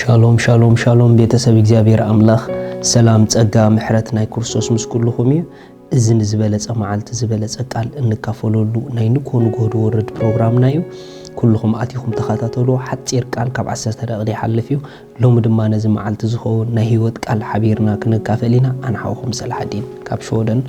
ሻሎም ሻሎም ሻሎም፣ ቤተሰብ እግዚኣብሔር ኣምላኽ፣ ሰላም፣ ጸጋ፣ ምሕረት ናይ ክርስቶስ ምስ ኩልኹም እዩ። እዚ ንዝበለጸ መዓልቲ ዝበለጸ ቃል እንካፈለሉ ናይ ንግሆ ንግሆ ዝወርድ ፕሮግራምና እዩ። ኩልኹም ኣቲኹም ተኸታተሉ። ሓጺር ቃል ካብ ዓሰርተ ደቂቕ ይሓልፍ እዩ። ሎሚ ድማ ነዚ መዓልቲ ዝኸውን ናይ ህይወት ቃል ሓቢርና ክንካፈል ኢና። ኣነ ሓውኹም ሰላሓዲን ካብ ሽወደን፣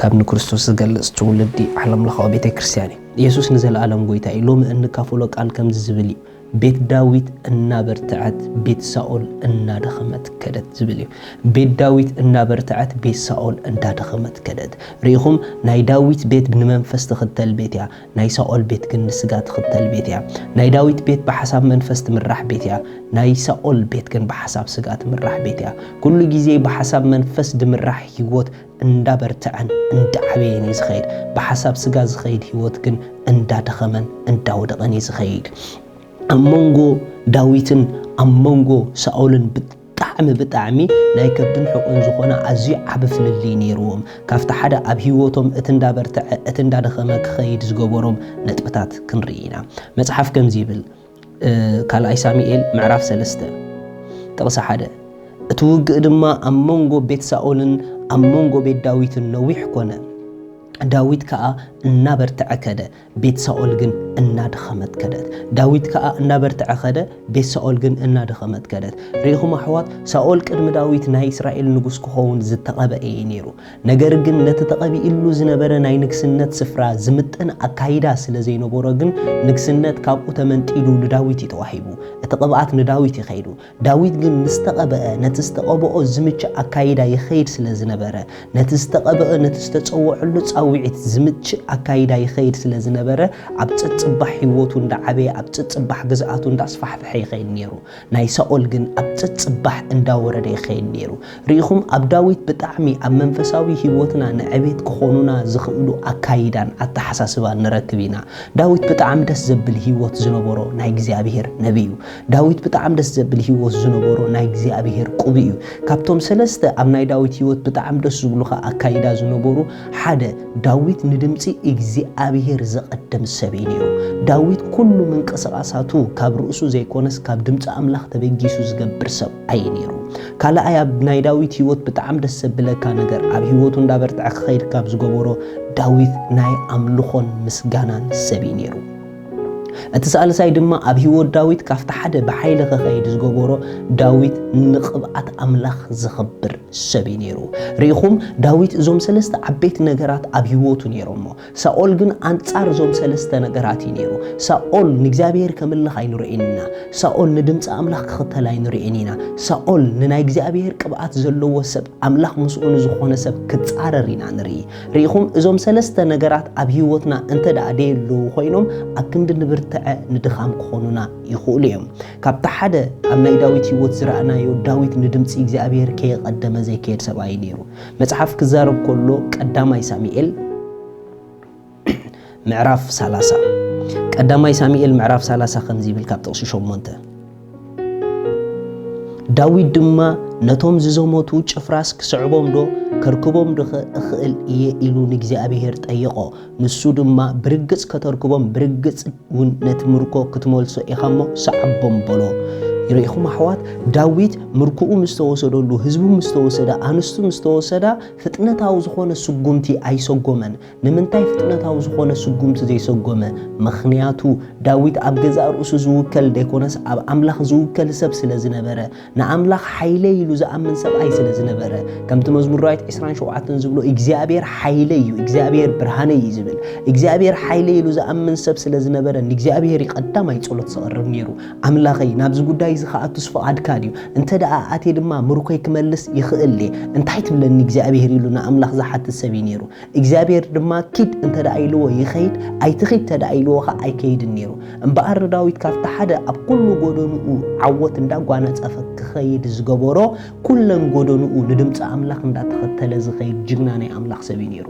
ካብ ንክርስቶስ ዝገልጽ ትውልዲ ዓለምለኻዊ ቤተ ክርስቲያን እዩ። የሱስ ንዘለኣለም ጎይታ እዩ። ሎሚ እንካፈሎ ቃል ከምዚ ዝብል እዩ። ቤት ዳዊት እናበርትዐት ቤት ሳኦል እናደኸመት ከደት ዝብል እዩ። ቤት ዳዊት እናበርትዐት ቤት ሳኦል እንዳደኸመት ከደት። ርኢኹም፣ ናይ ዳዊት ቤት ንመንፈስ ትኽተል ቤት እያ። ናይ ሳኦል ቤት ግን ንስጋ ትኽተል ቤት እያ። ናይ ዳዊት ቤት ብሓሳብ መንፈስ ትምራሕ ቤት እያ። ናይ ሳኦል ቤት ግን ብሓሳብ ስጋ ትምራሕ ቤት እያ። ኩሉ ግዜ ብሓሳብ መንፈስ ድምራሕ ህይወት እንዳበርትዐን እንዳዓበየን እዩ ዝኸይድ። ብሓሳብ ስጋ ዝኸይድ ህይወት ግን እንዳደኸመን እንዳወደቐን እዩ ዝኸይድ። ኣብ መንጎ ዳዊትን ኣብ መንጎ ሳኦልን ብጣዕሚ ብጣዕሚ ናይ ከብድን ሕቑን ዝኾነ ኣዝዩ ዓቢ ፍልልይ ነይርዎም። ካብቲ ሓደ ኣብ ህይወቶም እቲ እንዳበርትዐ እቲ እንዳደኸመ ክኸይድ ዝገበሮም ነጥብታት ክንርኢ ኢና። መጽሓፍ ከምዚ ይብል፣ እ፣ ካልኣይ ሳሙኤል ምዕራፍ ሰለስተ ጥቕሲ ሓደ፣ እቲ ውግእ ድማ ኣብ መንጎ ቤት ሳኦልን ኣብ መንጎ ቤት ዳዊትን ነዊሕ ኮነ። ዳዊት ከኣ እናበርትዐ ከደ፣ ቤት ሳኦል ግን እናደኸመት ከደት። ዳዊት ከኣ እናበርትዐ ከደ፣ ቤት ሳኦል ግን እናደኸመት ከደት። ርኢኹም ኣሕዋት፣ ሳኦል ቅድሚ ዳዊት ናይ እስራኤል ንጉስ ክኸውን ዝተቐብአ እዩ ነይሩ። ነገር ግን ነቲ ተቐቢእሉ ዝነበረ ናይ ንግስነት ስፍራ ዝምጥን ኣካይዳ ስለ ዘይነበሮ ግን ንግስነት ካብኡ ተመንጢሉ ንዳዊት እዩ ተዋሂቡ። እቲ ቅብኣት ንዳዊት እዩ ከይዱ። ዳዊት ግን ምስ ተቐብአ ነቲ ዝተቐብኦ ዝምችእ ኣካይዳ ይኸይድ ስለ ዝነበረ፣ ነቲ ዝተቐብአ ነቲ ዝተጸውዐሉ ጻውዒት ዝምችእ ኣካይዳ ይኸይድ ስለ ዝነበረ፣ ኣብ ጽጽባሕ ህይወቱ እንዳዓበየ፣ ኣብ ጽጽባሕ ግዝኣቱ እንዳስፋሕፍሐ ይኸይድ ነይሩ። ናይ ሳኦል ግን ኣብ ጽጽባሕ እንዳወረደ ይኸይድ ነይሩ። ርኢኹም፣ ኣብ ዳዊት ብጣዕሚ ኣብ መንፈሳዊ ህይወትና ንዕቤት ክኾኑና ዝኽእሉ ኣካይዳን ኣተሓሳስባን ንረክብ ኢና። ዳዊት ብጣዕሚ ደስ ዘብል ህይወት ዝነበሮ ናይ እግዚኣብሔር ነቢይ እዩ። ዳዊት ብጣዕሚ ደስ ዘብል ህይወት ዝነበሮ ናይ እግዚኣብሔር ቅቡእ እዩ። ካብቶም ሰለስተ ኣብ ናይ ዳዊት ህይወት ብጣዕሚ ደስ ዝብሉኻ ኣካይዳ ዝነበሩ፣ ሓደ፣ ዳዊት ንድምጺ እግዚኣብሔር ዝቐድም ሰብ እዩ ነይሩ። ዳዊት ኩሉ ምንቅስቓሳቱ ካብ ርእሱ ዘይኮነስ ካብ ድምጺ ኣምላኽ ተበጊሱ ዝገብር ሰብ ኣየ ነይሩ። ካልኣይ ኣብ ናይ ዳዊት ህይወት ብጣዕሚ ደስ ዘብለካ ነገር፣ ኣብ ህይወቱ እንዳበርትዐ ክኸይድ ካብ ዝገበሮ፣ ዳዊት ናይ ኣምልኾን ምስጋናን ሰብ እዩ ነይሩ። እቲ ሳልሳይ ድማ ኣብ ህይወት ዳዊት ካብቲ ሓደ ብሓይሊ ክኸይድ ዝገበሮ፣ ዳዊት ንቕብኣት ኣምላኽ ዘኽብር ሰብ እዩ ነይሩ። ርኢኹም፣ ዳዊት እዞም ሰለስተ ዓበይቲ ነገራት ኣብ ህይወቱ ነይሮሞ። ሳኦል ግን ኣንጻር እዞም ሰለስተ ነገራት እዩ ነይሩ። ሳኦል ንእግዚኣብሔር ከምልኽ ኣይንርእይን ኢና። ሳኦል ንድምጺ ኣምላኽ ክኽተል ኣይንርእይን ኢና። ሳኦል ንናይ እግዚኣብሔር ቅብኣት ዘለዎ ሰብ፣ ኣምላኽ ምስኡ ንዝኾነ ሰብ ክጻረር ኢና ንርኢ። ርኢኹም፣ እዞም ሰለስተ ነገራት ኣብ ህይወትና እንተ ደኣ ደየለዉ ኮይኖም፣ ኣብ ክንዲ ንብርትዐ ንድኻም ክኾኑና ይኽእሉ እዮም። ካብቲ ሓደ ኣብ ናይ ዳዊት ህይወት ዝረኣናዮ፣ ዳዊት ንድምጺ እግዚኣብሔር ከየቐደመ ዘይከየድ ሰብኣይ ነይሩ። መጽሓፍ ክዛረብ ከሎ ቀዳማይ ሳሙኤል ምዕራፍ ሰላሳ፣ ቀዳማይ ሳሙኤል ምዕራፍ ሰላሳ ከምዚ ይብል ካብ ጥቕሲ ሸሞንተ፣ ዳዊት ድማ ነቶም ዝዘመቱ ጭፍራስ ክስዕቦም ዶ ከርክቦም ዶ እኽእል እየ ኢሉ ንእግዚኣብሔር ጠየቖ። ንሱ ድማ ብርግጽ ከተርክቦም ብርግጽ እውን ነቲ ምርኮ ክትመልሶ ኢኻ እሞ ሰዓቦም በሎ። ርኢኹም ኣሕዋት፣ ዳዊት ምርኮኡ ምስ ተወሰደሉ፣ ህዝቡ ምስ ተወሰደ፣ ኣንስቱ ምስ ተወሰዳ፣ ፍጥነታዊ ዝኾነ ስጉምቲ ኣይሰጎመን። ንምንታይ ፍጥነታዊ ዝኾነ ስጉምቲ ዘይሰጎመ? ምኽንያቱ ዳዊት ኣብ ገዛእ ርእሱ ዝውከል ዘይኮነስ ኣብ ኣምላኽ ዝውከል ሰብ ስለ ዝነበረ፣ ንኣምላኽ ሓይለይ ኢሉ ዝኣምን ሰብኣይ ስለ ዝነበረ፣ ከምቲ መዝሙር ዳዊት ዕስራን ሸውዓተን ዝብሎ፣ እግዚኣብሔር ሓይለይ እዩ፣ እግዚኣብሔር ብርሃነይ እዩ ዝብል። እግዚኣብሔር ሓይለይ ኢሉ ዝኣምን ሰብ ስለ ዝነበረ፣ ንእግዚኣብሔር እዩ ቀዳማይ ጸሎት ዘቕርብ ነይሩ። ኣምላኸይ፣ ናብዚ ጉዳይ እዚ ክኣቱስ ፍቓድካ ድዩ? እንተ ደኣ ኣትየ ድማ ምርኮይ ክመልስ ይኽእል እየ። እንታይ ትብለኒ እግዚኣብሔር? ኢሉ ንኣምላኽ ዝሓትት ሰብ እዩ ነይሩ። እግዚኣብሔር ድማ ኪድ እንተ ደኣ ኢልዎ ይኸይድ፣ ኣይትኺድ እንተ ደኣ ኢልዎ ኸኣ ኣይከይድን ነይሩ። እምበኣር ንዳዊት ካብቲ ሓደ ኣብ ኩሉ ጎደንኡ ዓወት እንዳጓነጸፈ ክኸይድ ዝገበሮ፣ ኩለን ጎደንኡ ንድምፂ ኣምላኽ እንዳተኸተለ ዝኸይድ ጅግና ናይ ኣምላኽ ሰብ እዩ ነይሩ።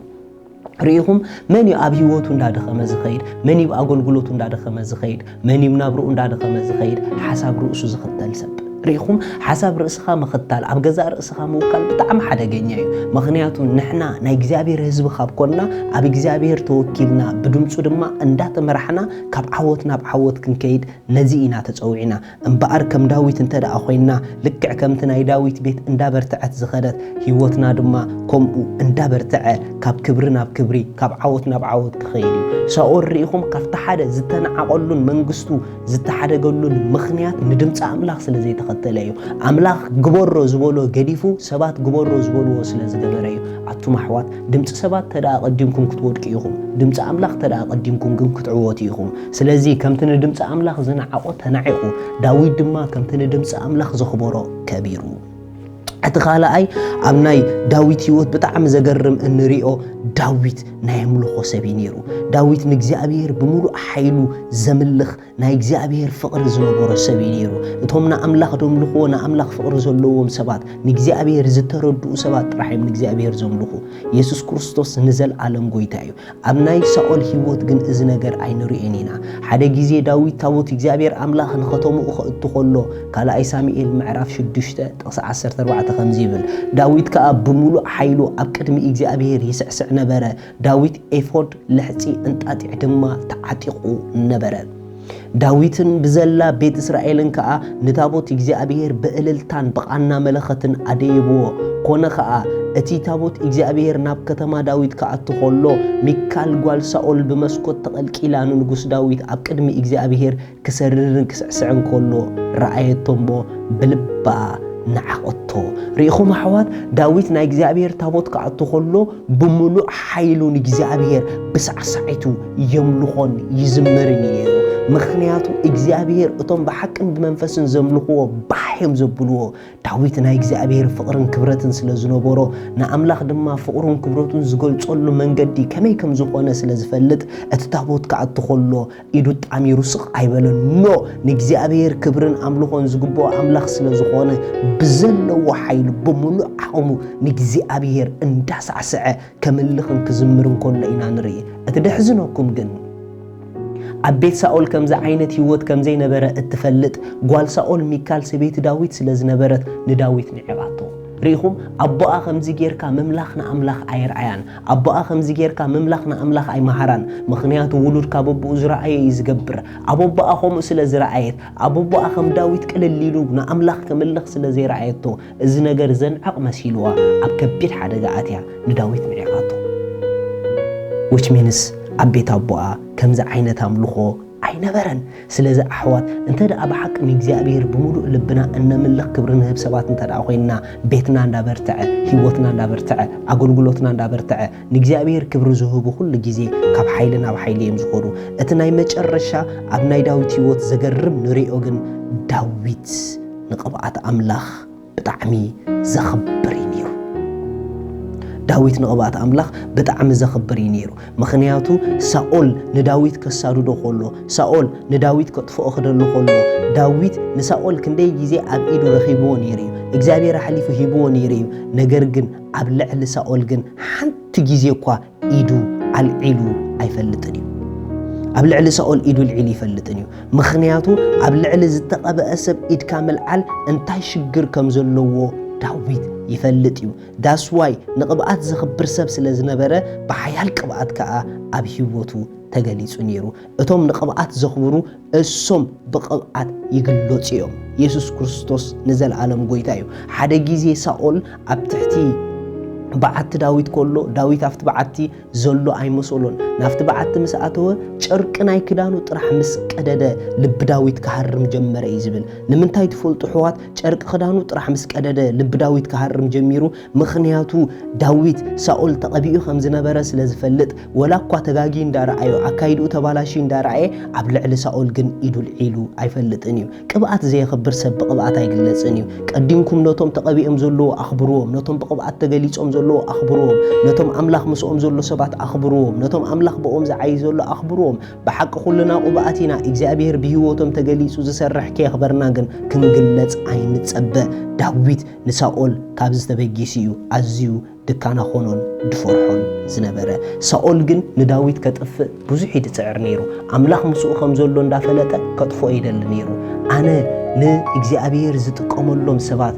ርኢኹም፣ መን እዩ ኣብ ህይወቱ እንዳደኸመ ዝኸይድ? መን እዩ ኣብ ኣገልግሎቱ እንዳደኸመ ዝኸይድ? መን እዩ ናብርኡ እንዳደኸመ ዝኸይድ? ሓሳብ ርእሱ ዝኽተል ሰብ። ርኢኹም፣ ሓሳብ ርእስኻ ምኽታል፣ ኣብ ገዛእ ርእስኻ ምውካል ብጣዕሚ ሓደገኛ እዩ። ምኽንያቱ ንሕና ናይ እግዚኣብሔር ህዝቢ ካብ ኮንና፣ ኣብ እግዚኣብሔር ተወኪልና፣ ብድምፁ ድማ እንዳተመራሕና ካብ ዓወት ናብ ዓወት ክንከይድ ነዚ ኢና ተፀዊዕና። እምበኣር ከም ዳዊት እንተ ደኣ ኮይንና፣ ልክዕ ከምቲ ናይ ዳዊት ቤት እንዳበርትዐት ዝኸደት፣ ህይወትና ድማ ከምኡ እንዳበርትዐ ካብ ክብሪ ናብ ክብሪ፣ ካብ ዓወት ናብ ዓወት ክኸይድ እዩ። ሳኦል ርኢኹም፣ ካብቲ ሓደ ዝተናዓቐሉን መንግስቱ ዝተሓደገሉን ምኽንያት ንድምፂ ኣምላኽ ስለ ዘይተኸተለ እዩ። ኣምላኽ ግበሮ ዝበሎ ገዲፉ ሰባት ግበሮ ዝበልዎ ስለ ዝገበረ እዩ። ኣቱም ኣሕዋት፣ ድምፂ ሰባት ተደኣ ቀዲምኩም ክትወድቁ ኢኹም። ድምፂ ኣምላኽ ተደኣ ቀዲምኩም ግን ክትዕወቱ ኢኹም። ስለዚ ከምቲ ንድምፂ ኣምላኽ ዝነዓቖ ተናዒቑ፣ ዳዊት ድማ ከምቲ ንድምፂ ኣምላኽ ዘኽበሮ ከቢሩ። እቲ ካልኣይ ኣብ ናይ ዳዊት ህይወት ብጣዕሚ ዘገርም እንሪኦ፣ ዳዊት ናይ ኣምልኾ ሰብ እዩ ነይሩ። ዳዊት ንእግዚኣብሔር ብምሉእ ሓይሉ ዘምልኽ ናይ እግዚኣብሔር ፍቕሪ ዝነበሮ ሰብ እዩ ነይሩ። እቶም ንኣምላኽ ደምልኽዎ፣ ንኣምላኽ ፍቕሪ ዘለዎም ሰባት፣ ንእግዚኣብሔር ዝተረድኡ ሰባት ጥራሕ እዮም ንእግዚኣብሔር ዘምልኹ። የሱስ ክርስቶስ ንዘለኣለም ጎይታ እዩ። ኣብ ናይ ሳኦል ህይወት ግን እዚ ነገር ኣይንርእዮን ኢና። ሓደ ግዜ ዳዊት ታቦት እግዚኣብሔር ኣምላኽ ንኸተምኡ ከእቱ ኸሎ፣ ካልኣይ ሳሙኤል ምዕራፍ ሽዱሽተ ጥቕሲ ዓሰርተ ኣርባዕተ ከምዚ ይብል፣ ዳዊት ከኣ ብምሉእ ሓይሉ ኣብ ቅድሚ እግዚኣብሔር ይስዕስዕ ነበረ። ዳዊት ኤፎድ ልሕጺ እንጣጢዕ ድማ ተዓጢቑ ነበረ። ዳዊትን ብዘላ ቤት እስራኤልን ከኣ ንታቦት እግዚኣብሔር ብእልልታን ብቓና መለኸትን ኣደየብዎ። ኮነ ኸኣ፣ እቲ ታቦት እግዚኣብሔር ናብ ከተማ ዳዊት ክኣቱ ኸሎ፣ ሚካል ጓል ሳኦል ብመስኮት ተቐልቂላ ንንጉስ ዳዊት ኣብ ቅድሚ እግዚኣብሔር ክሰርርን ክስዕስዕን ከሎ ረኣየቶ እሞ ብልባ ነዓቐቶ። ርኢኹም ኣሕዋት፣ ዳዊት ናይ እግዚኣብሔር ታቦት ክኣቱ ከሎ ብምሉእ ሓይሉ ንእግዚኣብሔር ብሳዕሳዒቱ የምልኾን ይዝምርን እዩ ነይሩ። ምኽንያቱ እግዚኣብሔር እቶም ብሓቅን ብመንፈስን ዘምልኽዎ ባሕ እዮም ዘብልዎ። ዳዊት ናይ እግዚኣብሔር ፍቕርን ክብረትን ስለ ዝነበሮ፣ ንኣምላኽ ድማ ፍቕሩን ክብረቱን ዝገልጸሉ መንገዲ ከመይ ከም ዝኾነ ስለ ዝፈልጥ፣ እቲ ታቦት ክኣቱ ከሎ ኢዱ ጣሚሩ ስቕ ኣይበለን። ኖ፣ ንእግዚኣብሔር ክብርን ኣምልኾን ዝግብኦ ኣምላኽ ስለ ዝኾነ፣ ብዘለዎ ሓይሊ ብምሉእ ዓቕሙ ንእግዚኣብሔር እንዳሳዕስዐ ከምልኽን ክዝምርን ከሎ ኢና ንርኢ። እቲ ደሕዝነኩም ግን፣ ኣብ ቤት ሳኦል ከምዚ ዓይነት ህይወት ከም ዘይነበረ እትፈልጥ ጓል ሳኦል ሚካል ሰበይቲ ዳዊት ስለ ዝነበረት ንዳዊት ንዒቓቶ። ርኢኹም፣ ኣቦኣ ከምዚ ጌርካ ምምላኽ ንኣምላኽ ኣየርኣያን። ኣቦኣ ከምዚ ጌርካ ምምላኽ ንኣምላኽ ኣይመሃራን። ምኽንያቱ ውሉድ ካብ ኣቦኡ ዝረኣየ እዩ ዝገብር። ኣብ ኣቦኣ ከምኡ ስለ ዝረኣየት፣ ኣብ ኣቦኣ ከም ዳዊት ቅልል ኢሉ ንኣምላኽ ከምልኽ ስለ ዘይረኣየቶ፣ እዚ ነገር ዘንዕቕ መሲልዋ ኣብ ከቢድ ሓደጋ ኣትያ ንዳዊት ንዒቓቶ። Which means ኣብ ቤት ኣቦኣ ከምዚ ዓይነት ኣምልኾ ኣይነበረን። ስለዚ ኣሕዋት፣ እንተ ደኣ ብሓቂ ንእግዚኣብሔር ብምሉእ ልብና እነምልኽ ክብሪ ንህብ ሰባት እንተ ደኣ ኮይንና፣ ቤትና እንዳበርትዐ፣ ህይወትና እንዳበርትዐ፣ ኣገልግሎትና እንዳበርትዐ፣ ንእግዚኣብሔር ክብሪ ዝህቡ ኩሉ ግዜ ካብ ሓይሊ ናብ ሓይሊ እዮም ዝኸዱ። እቲ ናይ መጨረሻ ኣብ ናይ ዳዊት ህይወት ዘገርም ንሪኦ ግን፣ ዳዊት ንቕብኣት ኣምላኽ ብጣዕሚ ዘኽብር እዩ ነይሩ። ዳዊት ንቕብኣት ኣምላኽ ብጣዕሚ ዘኽብር እዩ ነይሩ። ምኽንያቱ ሳኦል ንዳዊት ከሳድዶ ከሎ፣ ሳኦል ንዳዊት ከጥፍኦ ክደሊ ከሎ፣ ዳዊት ንሳኦል ክንደይ ግዜ ኣብ ኢዱ ረኺብዎ ነይሩ እዩ። እግዚኣብሔር ኣሕሊፉ ሂብዎ ነይሩ እዩ። ነገር ግን ኣብ ልዕሊ ሳኦል ግን ሓንቲ ግዜ እኳ ኢዱ ኣልዒሉ ኣይፈልጥን እዩ። ኣብ ልዕሊ ሳኦል ኢዱ ኣልዒሉ ይፈልጥን እዩ። ምኽንያቱ ኣብ ልዕሊ ዝተቐብአ ሰብ ኢድካ ምልዓል እንታይ ሽግር ከም ዘለዎ ዳዊት ይፈልጥ እዩ። That's why ንቕብኣት ዘኽብር ሰብ ስለ ዝነበረ፣ ብሓያል ቅብኣት ከኣ ኣብ ህይወቱ ተገሊጹ ነይሩ። እቶም ንቕብኣት ዘኽብሩ እሶም ብቕብኣት ይግለጹ እዮም። የሱስ ክርስቶስ ንዘለኣለም ጎይታ እዩ። ሓደ ግዜ ሳኦል ኣብ ትሕቲ በዓቲ ዳዊት ከሎ፣ ዳዊት ኣብቲ በዓቲ ዘሎ ኣይመሰሎን። ናብቲ በዓቲ ምስ ኣተወ፣ ጨርቂ ናይ ክዳኑ ጥራሕ ምስ ቀደደ፣ ልቢ ዳዊት ክሃርም ጀመረ እዩ ዝብል። ንምንታይ ትፈልጡ ኣሕዋት? ጨርቂ ክዳኑ ጥራሕ ምስ ቀደደ ልቢ ዳዊት ክሃርም ጀሚሩ። ምኽንያቱ ዳዊት ሳኦል ተቐቢኡ ከም ዝነበረ ስለ ዝፈልጥ፣ ወላ እኳ ተጋጊ እንዳረኣዮ፣ ኣካይድኡ ተባላሽዩ እንዳረኣየ፣ ኣብ ልዕሊ ሳኦል ግን ኢዱ ኣልዒሉ ኣይፈልጥን እዩ። ቅብኣት ዘየኽብር ሰብ ብቕብኣት ኣይግለጽን እዩ። ቀዲምኩም ነቶም ተቐቢኦም ዘለዉ ኣኽብርዎም፣ ነቶም ብቕብኣት ተገሊጾም ዘለዉ ኣኽብርዎም፣ ነቶም ኣምላኽ ምስኦም ዘሎ ሰባት ኣኽብርዎም፣ ነቶም ኣምላኽ ብኦም ዝዓዪ ዘሎ ኣኽብርዎም። ብሓቂ ኩልና ቅቡኣት ኢና፣ እግዚኣብሔር ብህይወቶም ተገሊጹ ዝሰርሕ ከየኽበርና ግን ክንግለጽ ኣይንጸበ። ዳዊት ንሳኦል ካብዚ ተበጊሱ እዩ ኣዝዩ ድካና ኾኖን ድፈርሖን ዝነበረ። ሳኦል ግን ንዳዊት ከጥፍእ ብዙሕ እዩ ድጽዕር ነይሩ። ኣምላኽ ምስኡ ከም ዘሎ እንዳፈለጠ ከጥፍኦ ይደሊ ነይሩ። ኣነ ንእግዚኣብሔር ዝጥቀመሎም ሰባት፣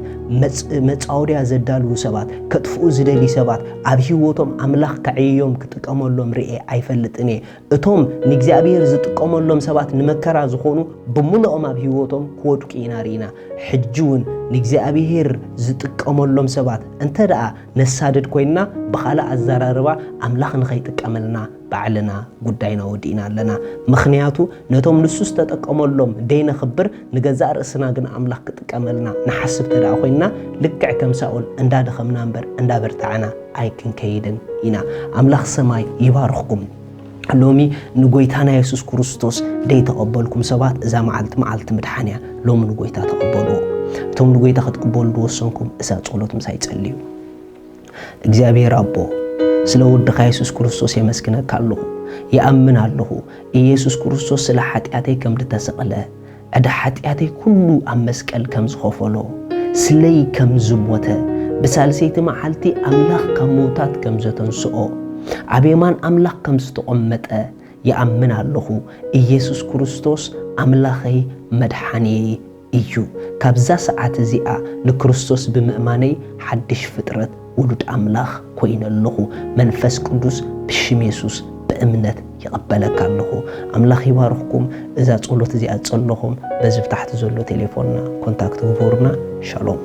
መጻወድያ ዘዳልዉ ሰባት፣ ከጥፍኡ ዝደልዩ ሰባት፣ ኣብ ህይወቶም ኣምላኽ ከዕይዮም ክጥቀመሎም ርኤ ኣይፈልጥን እየ። እቶም ንእግዚኣብሔር ዝጥቀመሎም ሰባት ንመከራ ዝኾኑ ብምሉኦም ኣብ ህይወቶም ክወድቁ ኢና ርኢና። ሕጂ እውን ንእግዚኣብሔር ዝጥቀመሎም ሰባት እንተ ደኣ ነሳድድ ኮይንና፣ ብኻልእ ኣዘራርባ ኣምላኽ ንኸይጥቀመልና ባዕልና ጉዳይና ወዲእና ኣለና። ምኽንያቱ ነቶም ንሱ ዝተጠቀመሎም ደይነኽብር፣ ንገዛእ ርእስና ግን ኣምላኽ ክጥቀመልና ንሓስብ ተደኣ ኮይንና፣ ልክዕ ከም ሳኦል እንዳደኸምና እምበር እንዳበርታዕና ኣይክንከይድን ኢና። ኣምላኽ ሰማይ ይባርኽኩም። ሎሚ ንጎይታና የሱስ ክርስቶስ ደይተቐበልኩም ሰባት፣ እዛ መዓልቲ መዓልቲ ምድሓን እያ። ሎሚ ንጎይታ ተቐበልዎ። እቶም ንጎይታ ክትቅበሉ ዝወሰንኩም እዛ ጸሎት ምሳይ ጸልዩ። እግዚኣብሔር ኣቦ፣ ስለ ወድኻ የሱስ ክርስቶስ የመስግነካ ኣለኹ። ይኣምን ኣለኹ፣ ኢየሱስ ክርስቶስ ስለ ሓጢኣተይ ከም ዝተሰቕለ፣ ዕዳ ሓጢኣተይ ኩሉ ኣብ መስቀል ከም ዝኸፈሎ፣ ስለይ ከም ዝሞተ፣ ብሳልሰይቲ መዓልቲ ኣምላኽ ካብ ምውታት ከም ዘተንስኦ፣ ኣብ የማን ኣምላኽ ከም ዝተቖመጠ ይኣምን ኣለኹ። ኢየሱስ ክርስቶስ ኣምላኸይ መድሓንየይ እዩ። ካብዛ ሰዓት እዚኣ ንክርስቶስ ብምእማነይ ሓድሽ ፍጥረት ውሉድ ኣምላኽ ኮይነ ኣለኹ። መንፈስ ቅዱስ ብሽም የሱስ ብእምነት ይቐበለካ ኣለኹ። ኣምላኽ ይባርኽኩም። እዛ ጸሎት እዚኣ ጸለኹም በዚ ብታሕቲ ዘሎ ቴሌፎንና ኮንታክት ግበሩና። ሻሎም።